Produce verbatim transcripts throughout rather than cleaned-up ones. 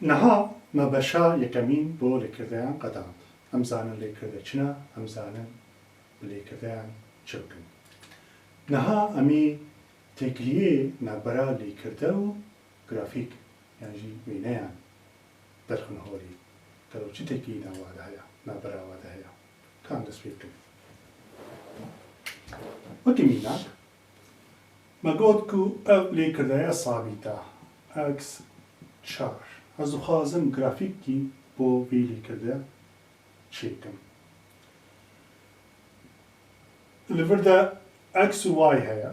Niha me beşa yekemîn bo lêkirdeyan qedand. Em zanin lêkirde çi ne, em zanin bi lêkirdeyan çi bikin. Niha em ê têkiliyê navbera lêkirde û grafîk yan jî wêneyan derxin holê. Gelo çi têkilî nava de heye, navbera wa de heye? Ka em dest pê bikin. Wekî mînak, me got ku ev lêkirdeya sabît e, x çar. Ez dixwazim grafîkî bo vê lêkirde çêkim. Li vir de x û y heye.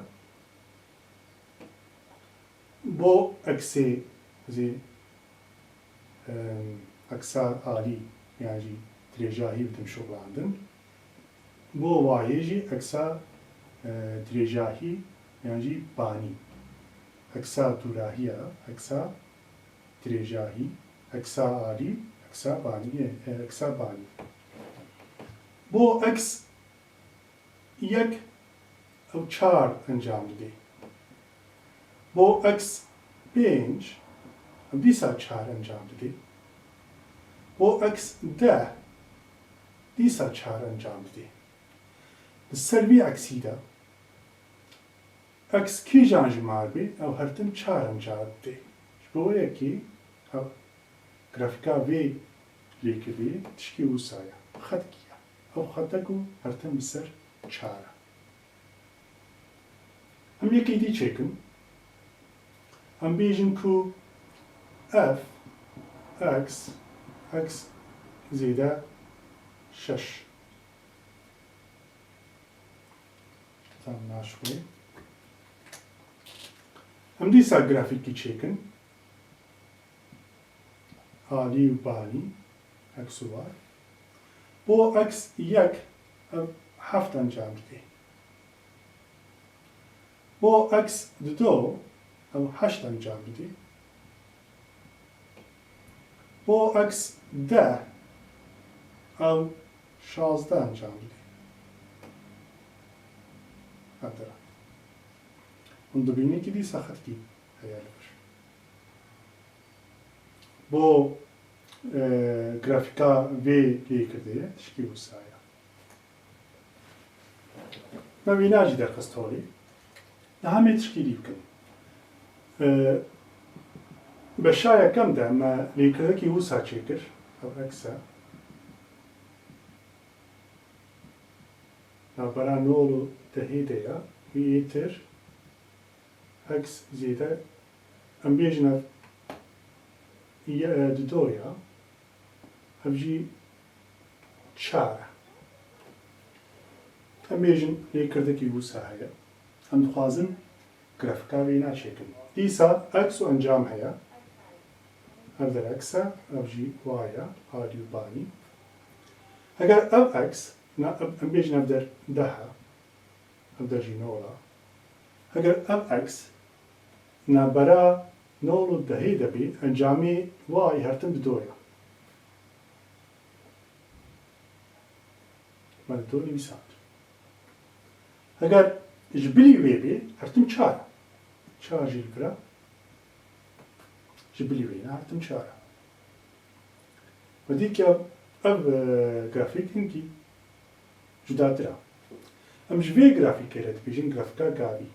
Bo eksê zî, em, eksa alî yan jî dirêjahî bidim şoxlandin. Bo wayê jî eksa, e, dirêjahî yan jî banî. Eksa dûrahiya, eksa dirêjahî, eksa alî, eksa banî, e, e, eksa banî. Bo x yek ew çar encam didê. Bo x pênc ew dîsa çar encam didê. Bo x deh dîsa çar encam didê. Li ser vî eksî de x kîjan jî mar bê, ew her tim çar encam didê. Ji bo wê yekê ew grafîka vê lêkirî tişkî wisa ye. Xetkî ye. Ew xetek û her tim li ser çar e. Em yekê dî çêkin. Em bêjin ku f x, x zêde şeş. Tam naşwê. Em dîsa grafîkî çêkin. Alî û banî, x û y. Bo x yek ev heft encam didê. Bo x dido ew heşt encam didê. Bo x deh ew şazdeh encam didê. Hev dera. Hûn dibînin kî dîsa xetkî heye li vir. Bo, e, grafîka vê lêkirde ye, tişkî wisa ye. Me wîna jî derxist holê. Niha em ê tişkî dî bikin. E, beşa yekem de me lêkirdekî wisa çêkir, ev x e. Navbera nol û dehê de ye, wî êtir x zêde, em bêjin ev ye, e, dido ya, ev jî çar e. Em bêjin lêkirdekî wisa heye. Em dixwazin grafîka wêna çêkin. Dîsa x û encam heye. Ev der x e, ev jî y e, alî û banî. Heger ev x, na, em bêjin ev der deh e, ev der jî nol e. Heger ev x navbera nol û dehê de bê, encamê y her tim dido ye. Me dido nivîsand. Heger ji bilî wê bê, her tim çar e. Çar jî li vir e. Ji bilî wê ne, her tim çar e. Me dî ke ev, e, grafîk hinkî cudatir e. Em ji vê grafîkê re dibêjin grafîka gavî.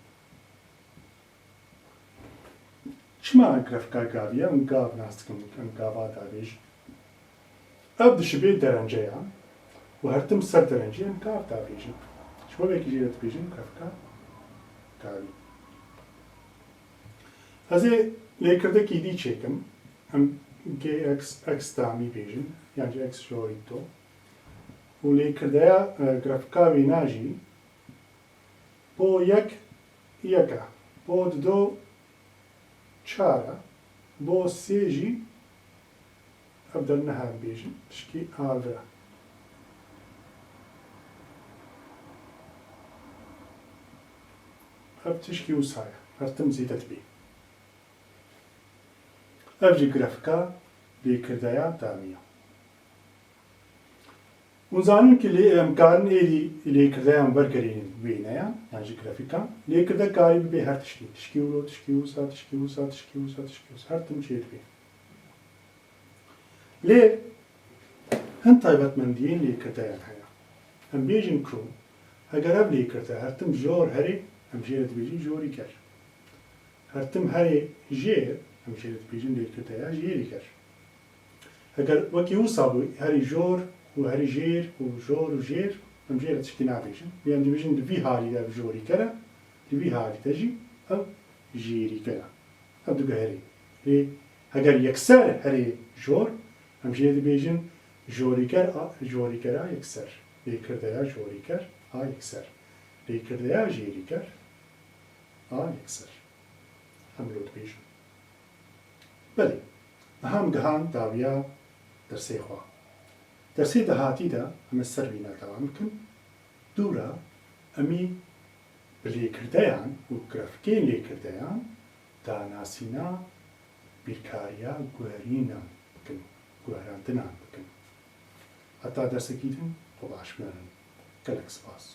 Çima grafîka gavî ye? Em gav nas dikin, em gava davêjin. Ev dişibê derenceyan û her tim ser derencê em gav davêjin. Ji bo vekî jê re dibêjin grafîka gavî. Ez ê lêkirdekî dî çêkim. Em G X, X damî bêjin, yan jî X jorî do. Û lêkirdeya, e, grafîka wêna jî bo yek yek e, bo dido çar e, bo sê jî ev der niha em bêjin, tişkî a vir e. Ev tişkî wisa ye, her tim zêde dibê. Ev jî grafîka lêkirdeya damî ye. Hûn zanin ku lê, em karin êdî lêkirdeyan wergerînin wêneyan, yan jî grafîkan. Lêkirde karî bibe her tiştî. Tişkî wilo, tişkî wisa, tişkî wisa, tişkî wisa, tişkî wisa. Her tim çêdibe. Lê hin taybetmendiyên lêkirdeyan heye. Em bêjin ku heger ev lêkirde her tim jor herê, em jê re dibêjin jorîker. Her tim herê jêr, em jê re dibêjin lêkirdeya jêrîker. Heger wekî wisa bû, herî jor û herî jêr û jor û jêr, em jê re tiştî nabêjin. Lê em dibêjin di vî halî de ev jorîker e, di vî halî de jî ev jêrîker e. Ev diguherî. Lê heger yekser herê jor, em jê dibêjin jorîker a, jorîkera yekser. Lêkirdeya jorîker a yekser. Lêkirdeya jêrîker a yekser. Em lo dibêjin. Belê, niha em gihan dawiya dersê xwe. Dersê dahatî de em ê ser vîna dewam bikin. Dû re em ê bi lêkirdeyan û grafikên lêkirdeyan danasîna bîrkariya guherînan bikin, guherandinan bikin. Heta dersekî din xwe baş bimînin. Gelek spas.